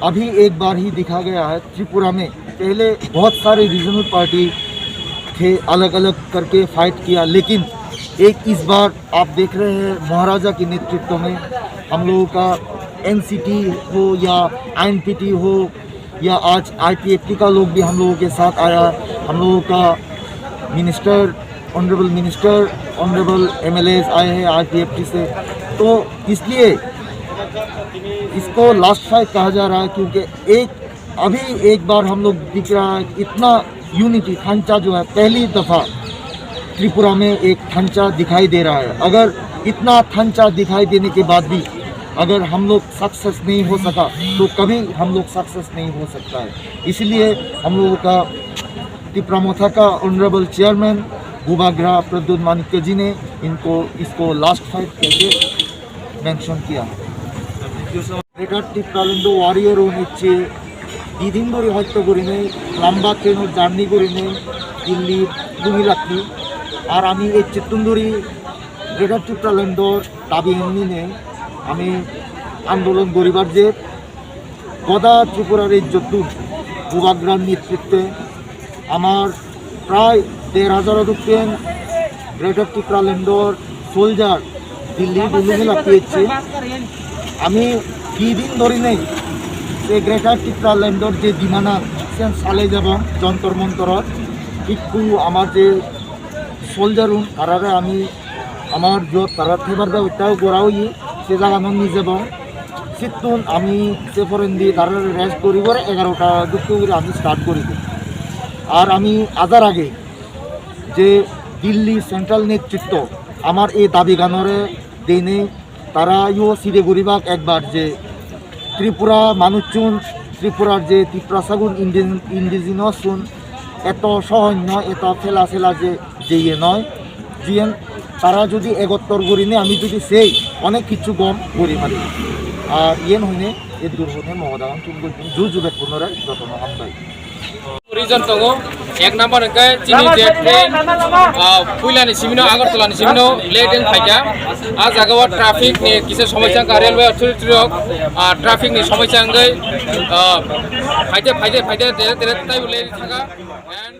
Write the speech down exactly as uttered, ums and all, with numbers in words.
अभी एक बार ही देखा गया है त्रिपुरा में। पहले बहुत सारे रीजनल पार्टी थे, अलग-अलग करके फाइट किया, लेकिन एक इस बार आप देख रहे हैं महाराजा के नेतृत्व में हम लोगों का एनसीटी हो या आईएनपीटी हो या आज आईपीएफटी का लोग भी हम लोगों के साथ आया। हम लोगों का minister, honourable minister, honourable MLAs आए हैं आईपीएफटी से। तो इसलिए इसको लास्ट फाइट कहा जा रहा है, क्योंकि एक, अभी एक बार हम लोग दिख रहा है, इतना यूनिटी थांचा जो है, पहली दफा त्रिपुरा में एक थांचा दिखाई दे रहा है। अगर इतना थांचा दिखाई देने के बाद भी अगर हम लोग सक्सेस नहीं हो सका, तो कभी हम लोग सक्सेस नहीं हो सकता है। इसलिए हम लोगों का तिप्रा मोथा का ऑनरेबल चेयरमैन बुबाग्रा प्रद्युत मानिक्य जी ने इनको, इसको लास्ट फाइट करके मेंशन किया। গ্রেটার টিপ্রাল্যান্ড ওয়ারিয়র নিচ্ছে দুই দিন ধরে হয়তো করি নেই, লম্বা ট্রেনের জার্নি করি নেই দিল্লি লুমিলাকি। আর আমি এই চিত্তুন ধরি গ্রেটার টিপ্রাল্যান্ডর দাবি এমনি নেই, আমি আন্দোলন করিবার যে গদা ত্রিপুরার এই যদ্দূর বুবাগ্রার নেতৃত্বে আমার প্রায় দেড় হাজার অধিক গ্রেটার টিপ্রাল্যান্ডর সোলজার দিল্লি দুলুমে লাপিয়েছে। আমি দুই দিন ধরে নেই যে গ্রেটার টিপ্রাল্যান্ডর যে দিমানা সেন সালে যাব যন্তর মন্তর, একটু আমার যে সোলজার তারারে আমি আমার যত তারা থেবার ব্যবস্থাও করা হই, সে জায়গা আমি নিজে এবং সিটুন আমি সে ফরেন দিয়ে তারা রেস্ট করি করে এগারোটা দুপুর করে আমি স্টার্ট করি দিই। আর আমি আজার আগে যে দিল্লি সেন্ট্রাল নেতৃত্ব আমার এই দাবি গানরে দেনে তারা ইউ সিডে গরিবাক একবার যে ত্রিপুরা মানুষজন, ত্রিপুরার যে তিপ্রাসাগুন ইন্ডিজিনাসগুন এত সহন্য, এত ফেলা ফেলা যে, যে ইয়ে নয়, জিয়েন তারা যদি একত্তর করি নে, আমি যদি সেই অনেক কিছু গম করি পারি। আর ইয়েন হইনে এ দূর হইনে মহদান চুল করবেন, জু জুবেক পুনরায় যত মহান ভাই। Reason tongo, ek number hwnkhe chini je train, ah, Puilani simino, Agartalani simino late wng phaikha. Ah jagao traffic ni kisa somosya wngkha, railway authority rok, ah, traffic ni somosya wngwi, ah, phaide, phaide, phaide, tere, tere, taibo late thangkha. And